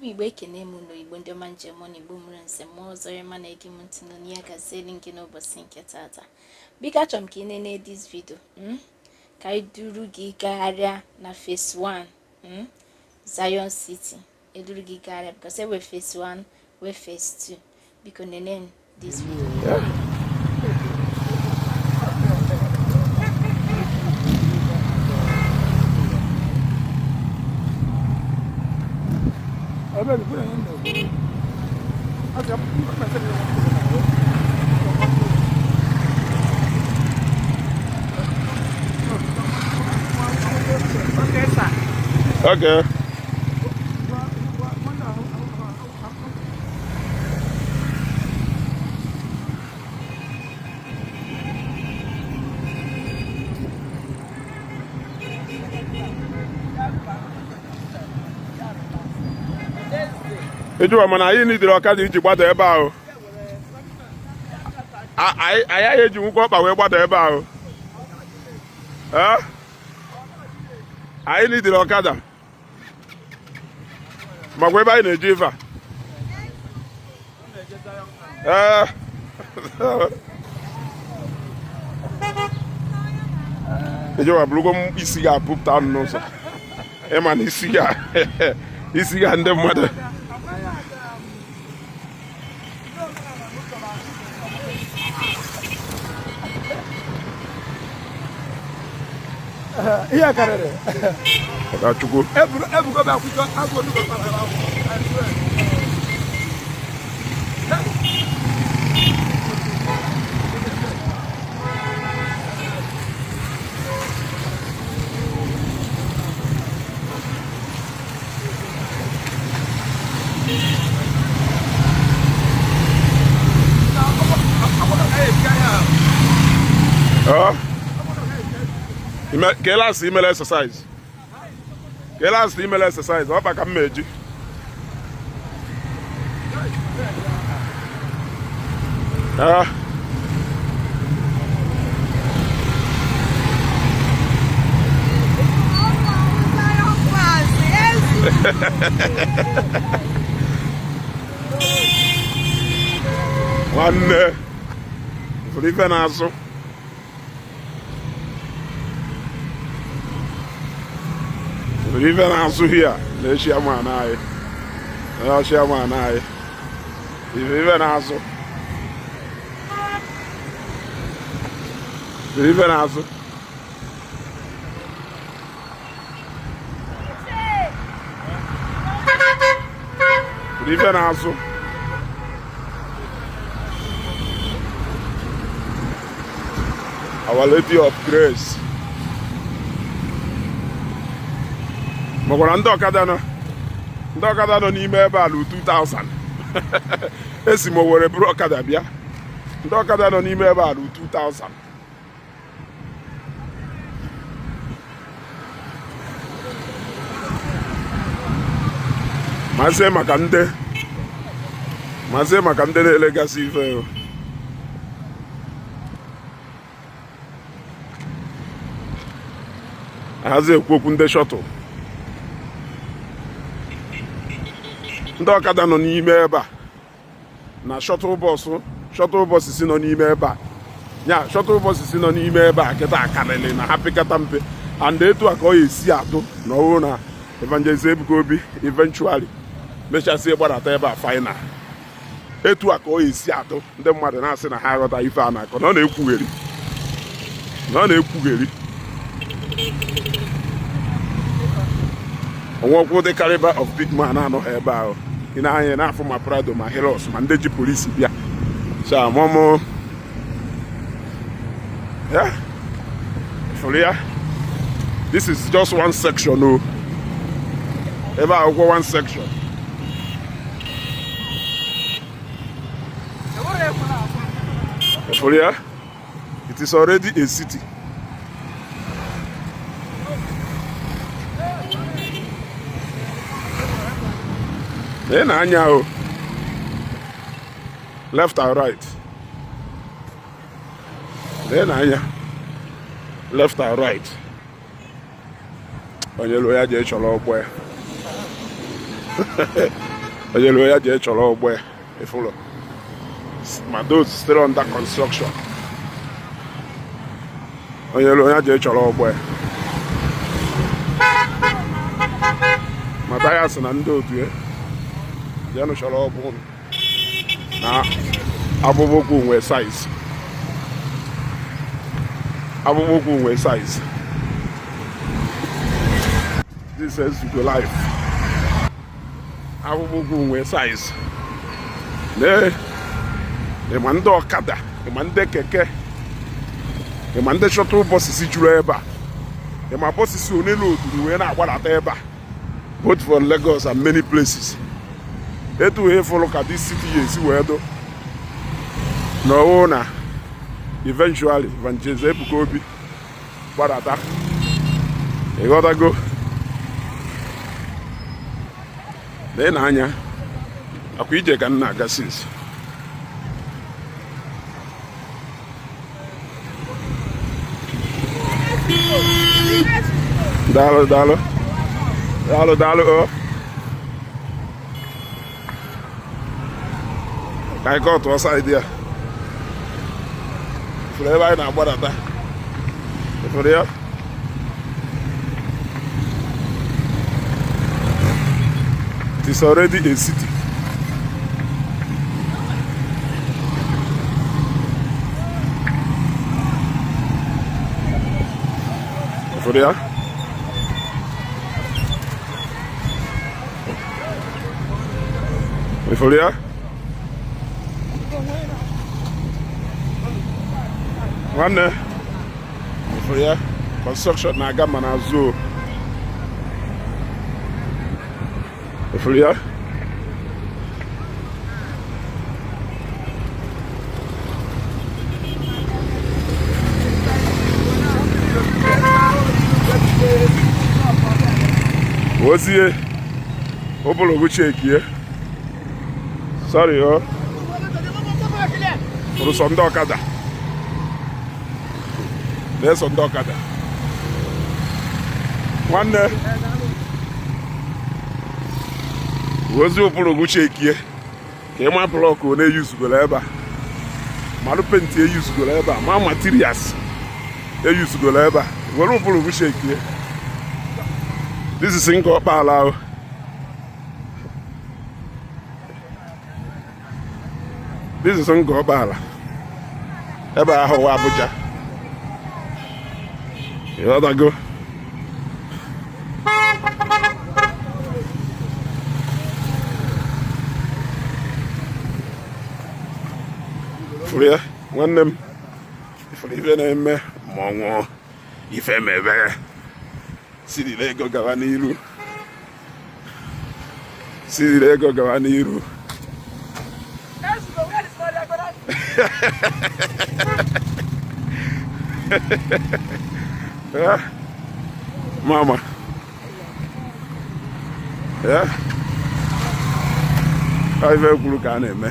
Igbo ekene m unu. Igbo ndị ọma, njem na Igbo mụrụ nze mụọ ọzọ, ma na-ege m ntị nọ ya gazieli gị n'ụbọchị nke tata. Biko, achọrọ m ka ị nene this video, Ka anyị duru gị gagharịa na phase 1, Zion City. Eduru gị gagharịa because e wee phase 1, wee phase 2. Biko nene this video. Okay. Ejuwa, mana anyị nidiri ọkada iji gbada ebe ahụ. Anyị anyị eji nwukwa ọkpa wee gbada ebe ahụ. Ee, anyị nidiri ọkada makwa ebe anyị na-eje ife a. Ee, ejewa bụrụgo m isi ga-apụpụta n'ụzọ, ịma na isi ga ndị mmadụ. Ihe karịrị. Ọkachukwu. Ebugo bụ akwụkwọ agụ onugbo kpara akwụkwọ. Ọ? Ka last imele exercise, ka last imele exercise, ọ ka m eji. Ah. Nwanne, fụrụ ife na-asụ, fụrụ ife na-asụ hia na-echi ama anyị na-echi ama anyị ife na-asụ, fụrụ ife na-asụ, fụrụ ife na-asụ. Our Lady of Grace makwara ndị ọkada nọ n'ime ebe a lu 2000. Esi m Owerri buru ọkada bịa. Ndị ọkada nọ n'ime ebe a lu 2000. Mazie maka ndị na-elegasị ife o. Ahazi ekwu okwu ndị shuttle, ndị ọkada nọ n'ime ebe a na shuttle bus si nọ n'ime ebe a, ya shuttle bus si nọ n'ime ebe a kịta karịrị na ha pịkata mpe. And etu a ka ọ ga-esi atụ na ọ bụrụ na Evangelist Ebuka Obi eventually mechasị gbadata ebe a final, etu a ka ọ ga-esi atụ. Ndị mmadụ na-asị na ha aghọta ife a na-akọ, na ọ na-ekwugheri, na ọ na-ekwugheri. Onwekwu dị caliber of big man anọghị ebe ahụ. Ị na-anya na-afụ ma Prado, ma Hilux, ma ndị ji polisi bịa. So amụmụ ya fụrụ ya. This is just one section o. Ebe akwụkwọ one section fụrụ ya. It is already a city. Ị na-anya o left and right. Ị na-anya left and right. Onye lụọ ya jee chọrọ ọgbọ ya. Onye ruo ya jee chọrọ ọgbọ ya. Ịfụlụ ma those still under construction. Onye ruo ya jee chọrọ ọgbọ ya. Mathias na ndị otu ya jeenụ chọrọ ọgbọ unu na akpụkpọ ụkwụ nwee size. Akpụkpọ ụkwụ nwee size. This is Ezeugo life. Akpụkpọ ụkwụ nwee size. Lee, ịma ndị ọkada, ịma ndị keke, ịma ndị shuttle buses juru ebe a, ịma buses one loaduru wee na-agbadata ebe a, both from Lagos and many places. Etu wee fụrụ ka this city ya esi wee do na ọwụ na eventually Evangelist Ebuka Obi gbadata. Ịghọtago? Lee na anya akwa ije ka m na-aga since. Daalụ, daalụ, daalụ, daalụ. O ka anyị kọtụọ side ya. Ifuru ebe anyị na-agbadata, ifuru ya. It is already a city. Ifuru ya. Ifuru ya. Nwanne, ifuru ya. Construction na-aga ma n'azụ o. Ifuru ya. Ozie ụbụlụgụ chekie. Sorry o. Fụrụ sọ ndị ọkada. Na-eso ndị ọkada. Nwanne, ozi ụbụlụgụ chekie ka ịma block one eyuzugoro ebe a, malụ paint eyuzugoro ebe a, ma materials eyuzugoro ebe a. Were ụbụlụgụ chekie. This is Ngor Okpala ahụ. This is Ngor Okpala. Ebe ahụ wa Abuja. Ịghọtago? Fụrụ ya, nwanne m. Ifuru ife na-eme mmọnwụ, ife mebe sirila ego gawa n'iru, sirila ego gawa n'iru. Eh, mama. Eh, ife kwuru ka a na-eme.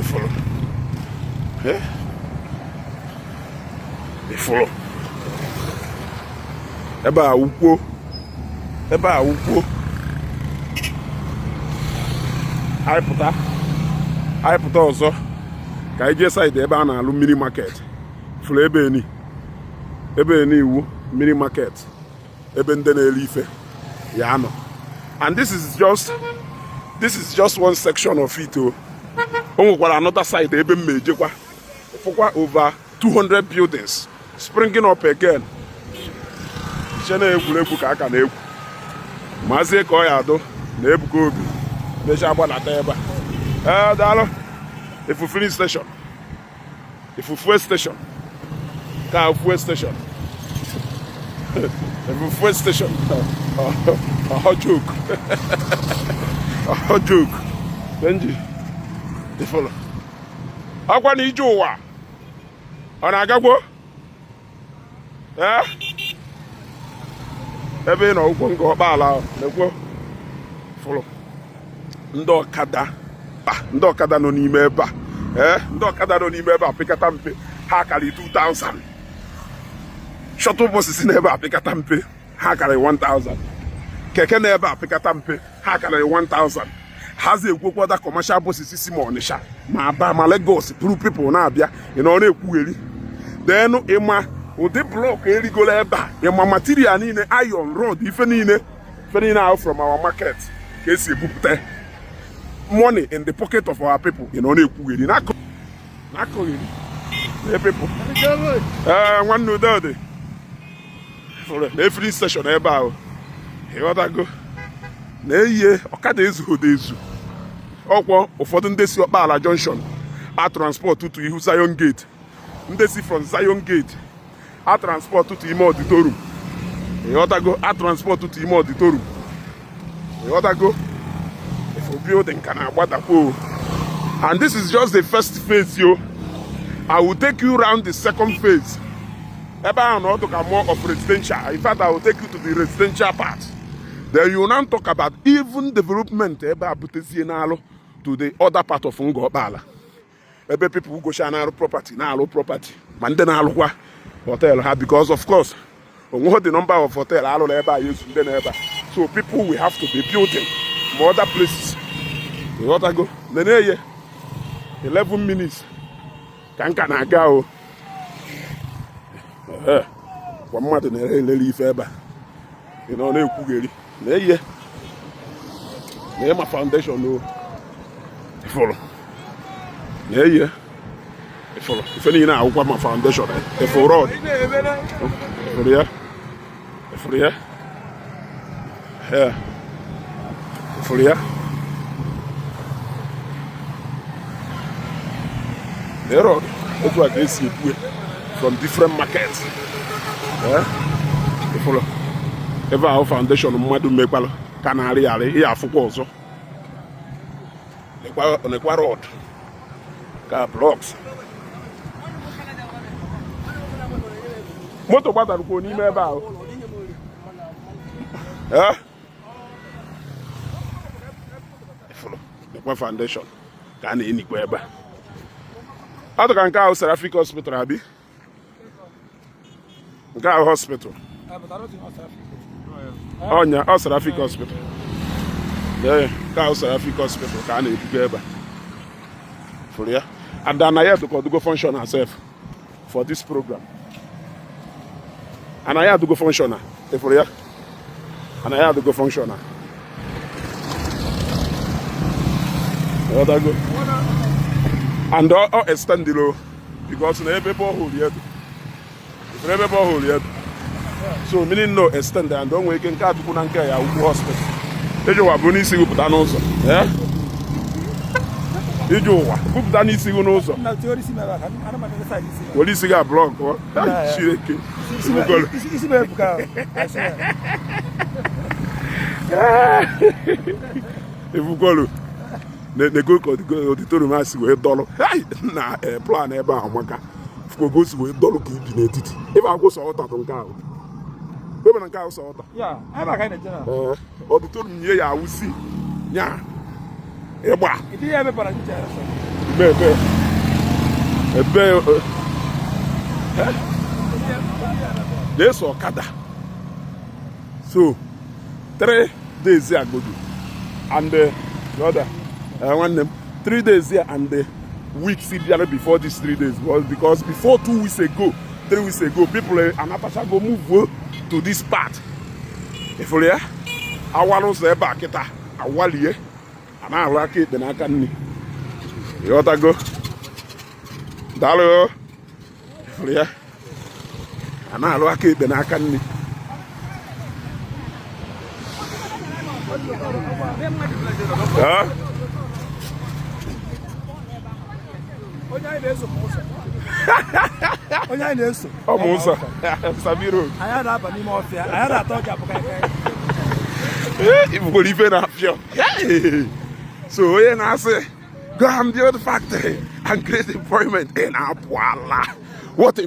Ifuru. Eh? Ifuru. Ebe a ukwuo. Ebe a ukwuo. Anyị pụta. Anyị pụta ọzọ. Ka anyị jee side ebe a na-alụ mmiri market. Fụrụ ebe eni. Ebe eni iwu mmiri market. Ebe ndị na-ere ife ya anọ. And this is just one section of it o. O nwekwara another side ebe m ejekwa. Fụkwa over 200 buildings springing up again. Iche na egwuregwu ka aka na-egwu. Mazie ka ọ ya adụ na Ebuka Obi mechaa gbadata ebe a. Ee, daalụ. Ifu filling station. Ifu fuel station. Ka fuel station. Ifu fuel station. Ọhọ joke. Ọhọ joke. Benji. Ifolo. Ọkwa na ije ụwa. Ọ na-agagwo? Ee? Ebe ị nọ ụkwụ nke ọkpala na-ekwo fụrụ ndị ọkada, ndị ọkada nọ n'ime ebe a. Ee, ndị ọkada nọ n'ime ebe a pịkata mpe ha karị 2000. Shuttle bus si n'ebe a pịkata mpe. Ha karịrị 1000. Keke na ebe a pịkata mpe, ha karịrị 1000. Hazi ekwukwada commercial buses si ma Ọnịsha ma Aba ma Lagos buru people na-abịa. Ị nọ na-ekwugheri. Denu ịma ụdị block erigolo ebe a, ịma material niile, iron rod, ife niile, ife niile ahụ from our market ka esi ebupụta money in the pocket of our people. Ị nọ na-ekwugheri na-akọgheri na people. Ee, nwanne, udo dị na filling station ebe ahụ. Ịghọtago na eyie ọkada ezughị ezu. Ọkwọ ụfọdụ ndị si Ọkpala Junction a transport to ihu Zion Gate, ndị si from Zion Gate a transport to ime auditorium. Ịghọtago? A transport to ime auditorium. Ịghọtago? If building ka na-agbadakwa o. And this is just the first phase yo. I will take you round the second phase. Ebe ahụ na ọdụ ka more of residential. In fact, I will take you to the residential part. Then you now talk about even development ebe a butezie n'alụ to the other part of Ngor Okpala, ebe people gocha na-arụ property, na-arụ property, ma ndị na-alụkwa hotel ha, because of course onweghị the number of hotel alụrụ ebe a ya ezu ndị na ebe a. So people will have to be building ma other places. Ịghọtago? Nene ye 11 minutes ka nka na-aga o. Ehe, kwa mmadụ na-ere elele ife ebe a. Ị nọ na-ekwugheri na eye na ịma foundation o. Ịfụrụ na eye, ịfụrụ ife niile awụkwa ma foundation. Ịfụrụ rod, ịfụrụ ya, ịfụrụ ya. Ee, ịfụrụ ya na rod. Otu a ka esi ebue from different markets. Ee, ịfụrụ ebe ahụ foundation mmadụ mekwalụ ka na-arị arị. Ihe afụkwa ọzọ nekwa rod ka blocks. Moto gbadarukwo n'ime ebe ahụ. Ee, ịfụrụ nekwa foundation ka a na-enikwa ebe a. Ọ dị ka nke ahụ Seraphic Hospital abi nke ahụ hospital ọnya ọ Seraphic Hospital. Ee, nke ahụ Seraphic Hospital ka a na-ebuga ebe a. Fụrụ ya. And anaghị dụka ọdụgo functional sef for this program. Anaghị adụgo functional. Ịfụrụ ya, anaghị adụgo functional. Ịghọtago? And ọ extended o, because na ebe borehole ya dị. Ifuru ebe borehole ya dị, so meaning no extend. And o nwere ike nke adụkwu na nke ya ugwu hospital. Iji ụwa bụ n'isi gị pụta n'ụzọ. Eh? Iji ụwa bupụta n'isi gị n'ụzọ. Na tinyere isi m ebe a ka ana m adịghị side isi m. Were isi gị a block. Chineke. Ibugolo. Isi m ebuka o. I swear. Ibugolo nego ka auditorium a si wee dọlụ. Hai, na plan ebe ahụ maka fukogo si wee dọlụ ka ibi n'etiti ebe akwụ sọ ọta nke ahụ ebe na nke ahụ sọ ọta. Ya, ebe a ka anyị na-eje na. Ee, auditorium nye ya awụsi nya ịgba. Ịdị ya ebe bara nche ya sọ. Ebe ebe ebe na-eso ọkada. So 3 days agodo and brother, nwanne m, 3 days here and the weeks bịara before these 3 days was because before 2 weeks ago, 3 weeks ago, people anatachago move to this part. Ifuru ya awara ụzọ ebe a kịta awalie a na-arụ aka ekpe n'aka nri. Ịghọtago? Daalụ. Ifuru ya a na-arụ aka ekpe n'aka nri. Ah? Onye anyị na-eso ma ụzọ. Onye anyị na-eso. Ọ ma ụzọ Sabi Road. Anyị na-aba n'ime ọfịa. Anyị na-ata ọja abụka aka. Ee, ibukwara ife na-afịọ. Hey! So onye na-asị go and build factory and create employment, ị na-apụ ala. What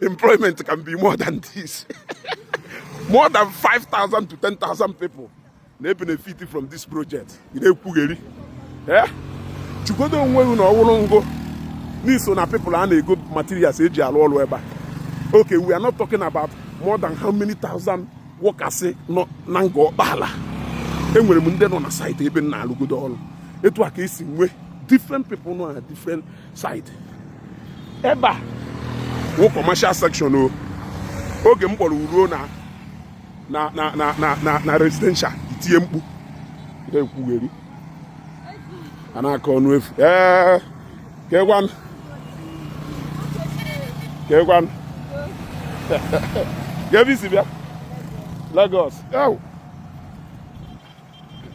employment can be more than this? More than 5,000 to 10,000 people na-benefit from this project. Ị na-ekwugheri. Eh? Chukwudo onwe gị na ọ wụrụ ngo n'iso na people a na-ego materials eji arụ ọrụ ebe a. Okay, we are not talking about more than how many thousand. Workers nọ na Ngor Okpala, enwere m ndị nọ na site ebe m na-alụgodo ọrụ. Etu a ka esi nwee different people nọ na different site. Ebe a wụ commercial section o. Oge m kpọrọ ruo na residential, itinye mkpu ekwugheri a na-akọ ọnụ efu. Ee, kekwan kekwan ebe isi bịa Lagos? Ew.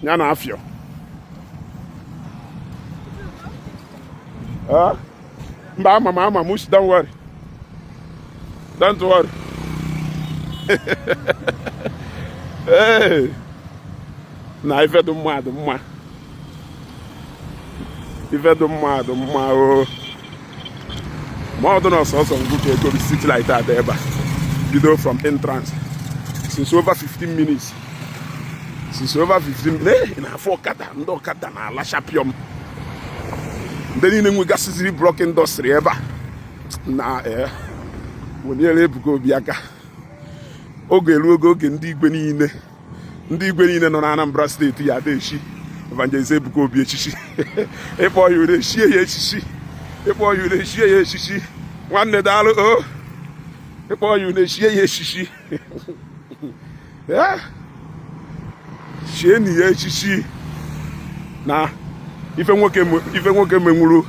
Ya na afịọ. Ah? Mba, ama m, ama m. Don't worry, don't worry. Ee, na ife dị mma dị mma, ife dị mma dị mma o. Ma ọ dị na ọsọsọ ngụ ka ego street light a dị ebe a bido from entrance since over 15 minutes, since over 15 minutes. Na-afụ ọkada, ndị ọkada na-ala chapiọm, ndị niile nwegasịziri block industry ebe a na weliere Ebuka Obi aka. Oge eruogo oge ndị igwe niile, ndị igwe niile nọ na Anambra Steeti ya ada echi Evangelist Ebuka Obi echichi. Ịkpọ ya ure, echie ya echichi. Ịkpọ ya ure, echie ya echichi. Nwanne, daalụ o. Ịkpọ ya ure, echie ya echichi. Chie na ya echichi na ife nwoke, ife nwoke menwuru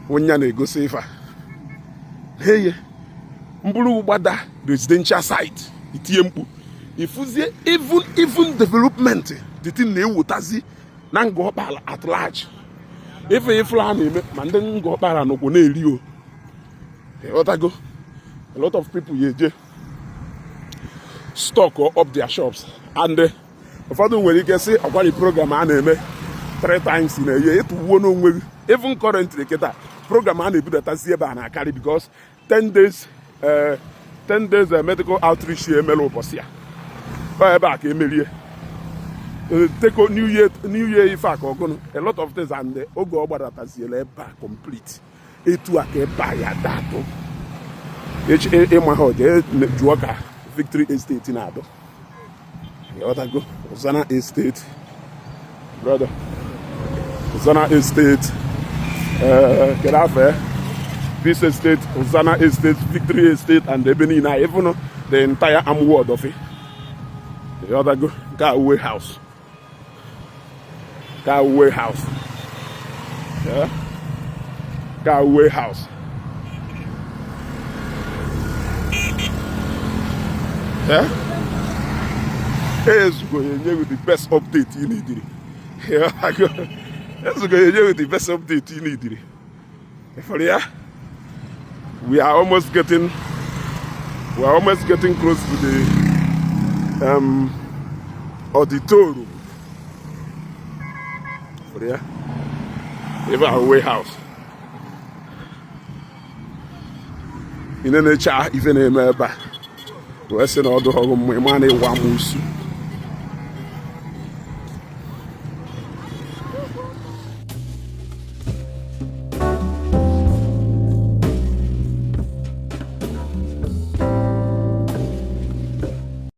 ụnya na-egosi ife a eye mbụrụ gbada residential site, itinye mkpu ifuzie. Even development, the thing na-ewetazi na Ngor Okpala at large. Ife ifụrụ a na-eme ma ndị Ngor Okpala nọkwa na-eri o. Ịghọtago? A lot of people ya eje stock up their shops and ụfọdụ nwere ike sị ọkwari program a na-eme three times in a year. Ịtụwuo n'onwe gị. Even currently kịta, program a na-ebudatazi ebe a na-akarị because 10 days, 10 days medical outreach emere ụbọchị ya. Ọ ebe a ka emerie teko new year, new year ife a ka ọgụnụ, a lot of things. And oge ọ gbadataziela ebe a complete, etu a ka ebe a ya datụ. Ịma ha jee jụọ ka Victory Estate na-adụ. Ịghọtago? Ozana Estate, brother, Ozana Estate, kedu afọ? Peace Estate, Ozana Estate, Victory Estate and ebe niile a, even the entire Amuwo Odofin. Ịghọtago? Nke a warehouse, nke a warehouse, nke a warehouse. Yeah? Ezugo ya enye gị the best update ị neediri. Ezugo ya enye gị the best update ị neediri. Ịfụrụ ya? We are almost getting close to the auditorium. Ịfụrụ ya? Ebe a warehouse. Ị na-eche ife na-eme ebe a wee sị na ọdụ ọgụ mma, ịma na ịwa amụsụ.